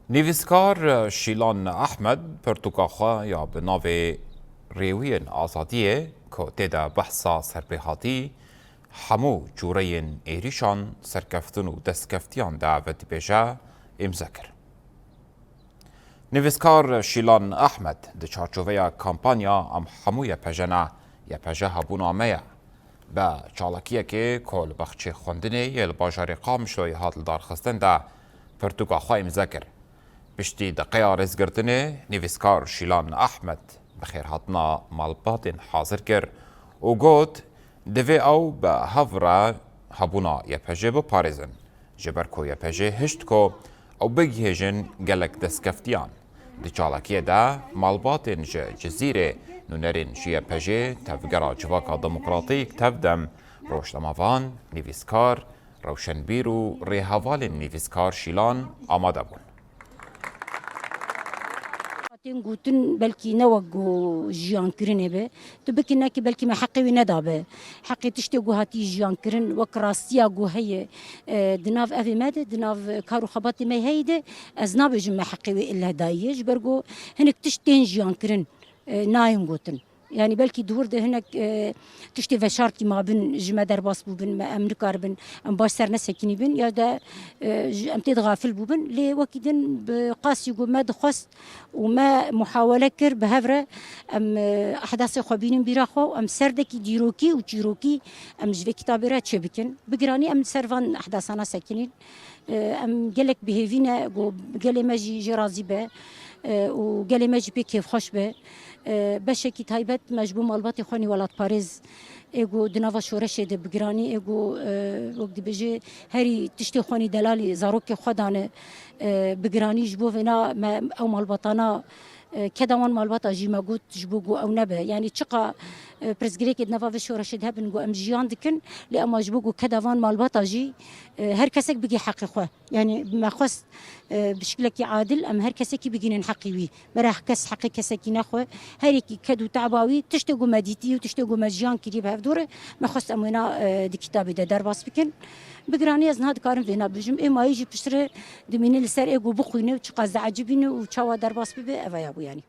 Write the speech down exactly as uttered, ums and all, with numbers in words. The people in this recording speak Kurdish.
Nivîskar Şîlan Ehmed pirtûka xwe ya bi navê Rêwiyên Azadiyê, ku tê de behsa serpêhatî hemû cûreyên êrîşan, serkeftin û destkeftiyan de vedibêje, îmze kir. Nivîskar Şîlan Ehmed di çarçoveya kampanya Em Hemû Y P J ne, Y P J hebûna me ye, bi çalakiyekê ku li baxçê xwendinê yê li bajarê Qamişloyê hat lidarxistin de pirtûka xwe îmze kir. Piştî deqeya rêzgirtinê, nivîskar Şîlan Ehmed bi xêrhatina malbatên hazir kir û got, divê ew bi hev re hebûna Y P J biparêzin. Ji ber ku Y P J hişt ku ew bigihêjin gelek destkeftiyan. Di çalakiyê de malbatên ji Cizîrê, nûnerên ji Y P J, Tevgera Civaka Demokratîk, Tevdem, rojnamevan, nivîskar, rewşenbîr û rêhevalên nivîskar Şîlan amade bûn. Tên gotin belkî ne wek ku jiyan kirinê be. Tu bikî nekî belkî me heqê wî nedabe. Heqê tiştê ku hatî jiyan kirin wek rastiya ku heye, e, di nav evê me de, di nav kar û xebatê me heyî de, ez nabêjim me heqê wê illeh dayiye. Ji ber ku hinek tişt tên jiyan kirin, e, nayên gotin. Yanî belkî di wir de hinek, e, tiştê veşartî mabin, ji me derbas bûbin, me em nikaribin, em baş ser nesekinîbin, ya de, e, ji, em tê de xafil bûbin. Lê wekî din bi qasî ku me dixwest û me muhawele kir bi hev re em, e, ehdasê xwe bînin bîra xwe û em serdekî dîrokî û çîrokî em ji vê kitabê re çêbikin. Bi giranî em li ser van ehdasana sekinîn. E, em gelek bi hêvî ne ku gelê me jî jê razî be, e, û gelê me jî pê kêfxweş be. E, beşekî taybet me ji bo malbatê xwe nî welatparêz ê ku di nava şoreşê de bi giranî ê ku, e, wek dibêje herî tiştê xwe nî delalî zarokê xwe dane, e, bi giranî ji bo vêna me ew malbatana, e, keda wan malbata jî me got ji bo ku ew nebe. Yanî çiqa, e, pirsgirêkê di nava vê şoreşê de hebin ku em jiyan dikin, lê ema ji bo ku keda van malbata jî, e, her kesek bigê heqê xwe. Yanî me xwest, e, bi şiklekî adil em her kesekî bigînin heqî wî. Me re kes heqê kesekî nexwe. Her yekî ked û teba wî, tiştê ku me dîtî û tiştê ku me jiyan kirî bi hevdû re, me xwest em wêna, e, di kitabê de derbas bikin. Bi giranî ez niha dikarim vêna bijim. Ê mayî jî piştre dimîne li ser ê ku bixwîne û çiqas diecibîne û çawa derbas bibe, eva ya bû yanî.